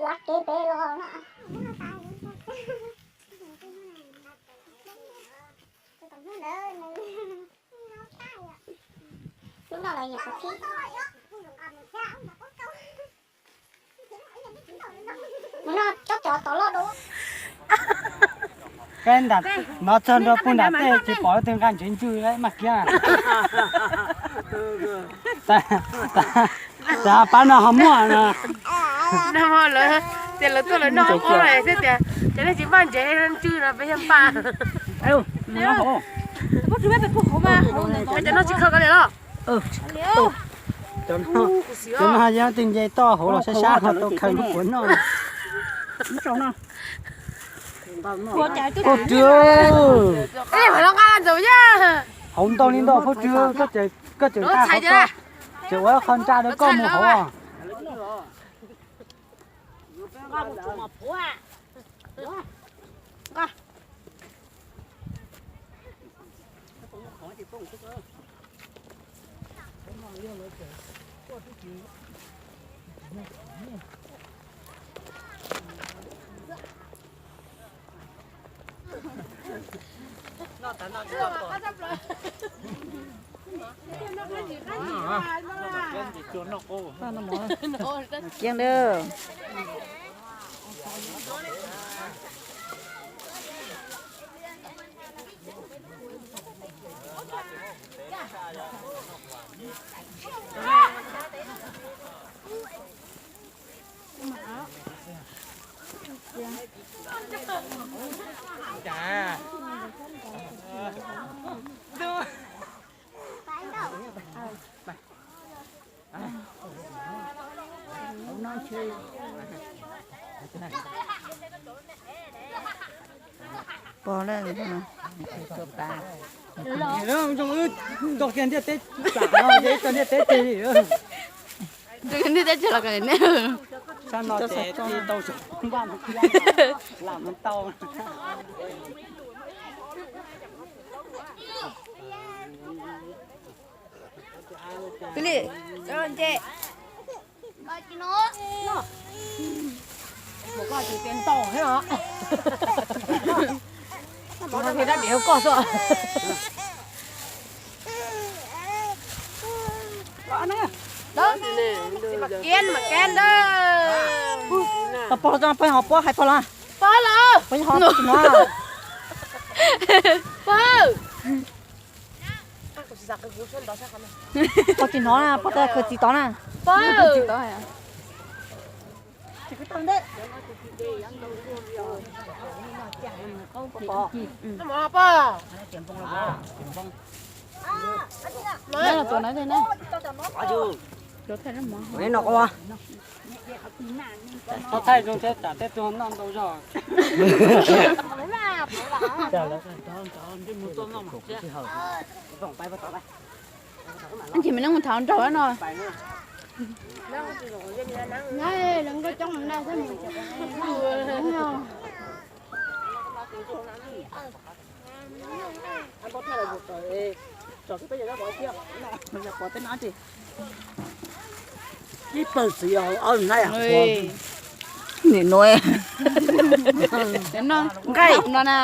Lab kev pem los no. Lub no lawv nyuam qhuav qhib. Mus no cov cov tod loj dua. Kab nram no txog nrog puag nram tej tsis pom leej twg nqa ntsev ntswg mas kiag. Pab no ho muaj no. Tias lawv tuaj lawv noj ob lawm thiab tias cov nej tsis npaj ntsev ntswg no peb yeej npaj. Cov no tsis khaws ko li los? Cov no yog tej nce toj hauv los sab sab ho tau khaws lub puav noj. Phauj Rwb, hauv ntau li ntau Phauj Rwb, koj tseem nqa hauv ko, tseem ua qho ntsa rau koj mus hauv. Kiag lawm. Pog lawm, tus pas. Zoo wb tau kiag ntiaj teb tsam no ces wb tau ntiaj teb tseg li. Ntiaj teb tseg los kom nej. Sab no ces tau lam mus tau. Kwv Lis, nce. Mus koj tus tias ntau thiab os. Mus no thiaj dab dim hauv koj xwb. Kiab mas kiab ntawd. Pog, pog, pog ho puab hais pog los. Pog los. Pog ho pog tsis hnov. Pog. Pog tsis hnov na, pog twb khaws txiv tod na. Pog. Pog. Tuav no thiab na. Thaij zoo thiab tsam tej tug noj ntau zog. Ntshe mas nej mus thaum nraug no. Lawv nkauj coob na. Ib pawg txiv yog ob hnab. Nim no nqaij no na.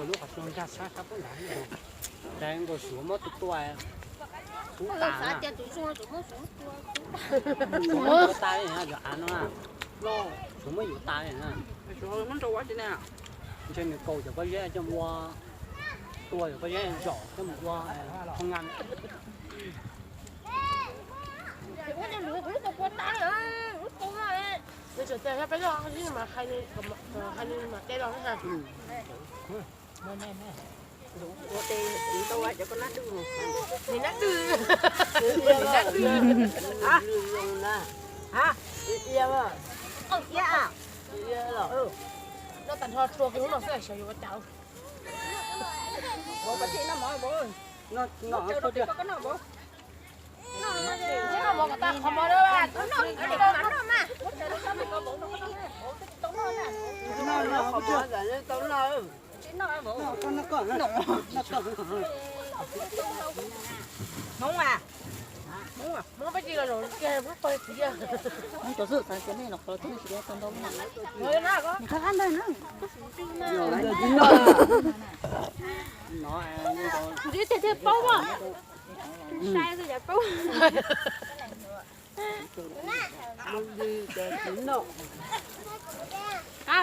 Lub qhov tsua nkag sab sab pub ntag. Ces nkaus suav muab tus tua, tus tas na. Suav muab tus tas li na, yus av no na. Suav muab yus tas li na. Ntshe nws kaus cov pob zeb coj mus ua, tua cov pob zeb zom coj mus ua thoo nga. Ua tes ntau cov koj nab dwj. Nab dwj. Nab dwj. Noj tag nrho tsua kiag lub no xwb xyov yuav ua cas. Ua koj noj, koj noj. Qab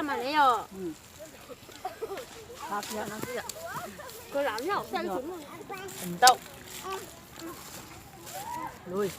mas ne yog. Ntau. Nuj.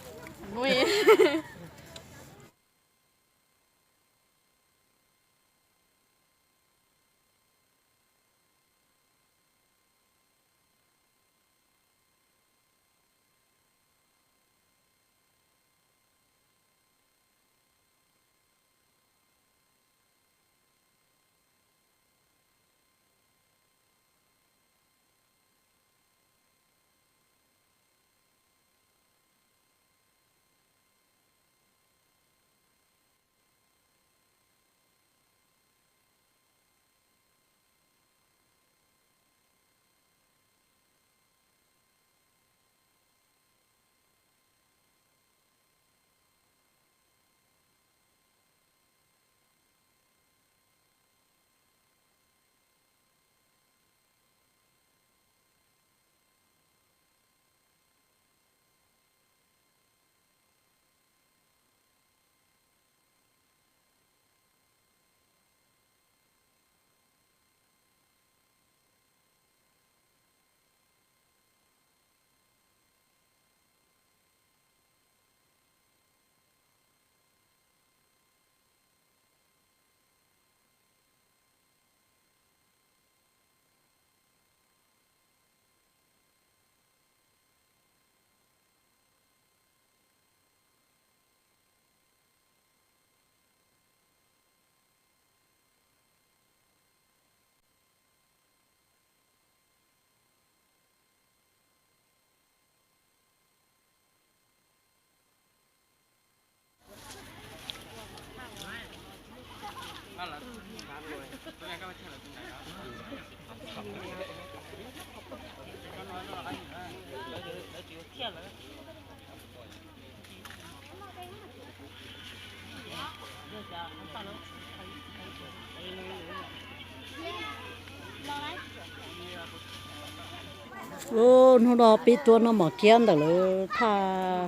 Hnub no peb tuaj noj mom kiab ntawm lawv thaj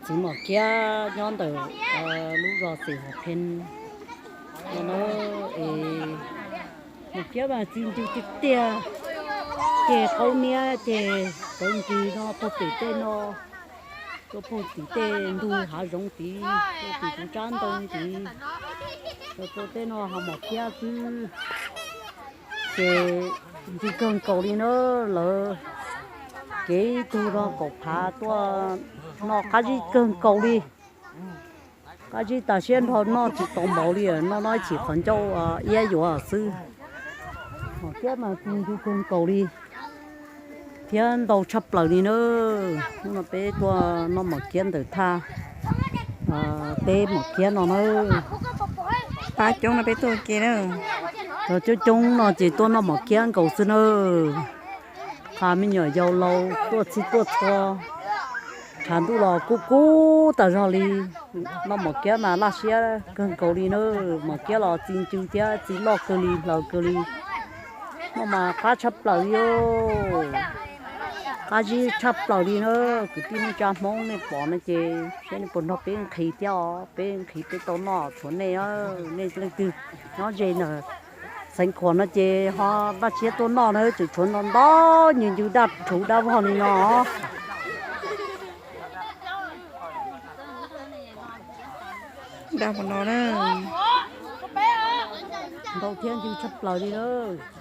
txiv mom kiab nyob ntawm lub zos Xeem Hom Pheej no na. Es mom kiab mas txi ncw tiag tiag, ces qaub niab ces tawv ncig no puag tim tej no, tuaj puag tim tej ntug hav zoov tid, puag tim kuv tsab ntoo tid, tuaj tej no hav mom kiab xwb. Ces ncw kawg nkaus li na, lawv kev ib tug no kaum phav tuaj noj qab zib kawg nkaus li. Qab zib tas siab nrho noj tsis tau npaum li, noj noj ib chim qhov ncauj iab yuav xwb. Mom kiab mas txi ncw kawg nkaus li thiab ntau tshaj plaws li na. Hnub no peb tuaj noj mom kiab ntawm thaj teb mom kiab no na. Pab coob no peb tuaj ke na. Cov coob coob no ces tuaj noj mom kiab nkaus xwb na. Qha me nyuam yaus laus tuaj txhij tuaj txhua, tshav ntuj los kub kub tas zog li. Noj mom kiab mas laj siab kawg nkaus li na. Mom kiab los txi ncw thiab txi loj kawg li, hlaws kawg li. Noj mas qab tshaj plaws li. Qab zib tshaj plaws li na. Kwv tij neej tsa Hmoob nej pom no ces saib nej puas nrog peb nqhis thiab os, peb nqhis peb tau noj tshuav nej, nej leej twg nyob ze ntawm Xeev Khuam no ces ho laj siab tuaj noj na, tseem tshuav ntau ntau ncw ncw daj rhuv dab vog li no. Dab no na, ntau thiab ncw tshaj plaws li lawm.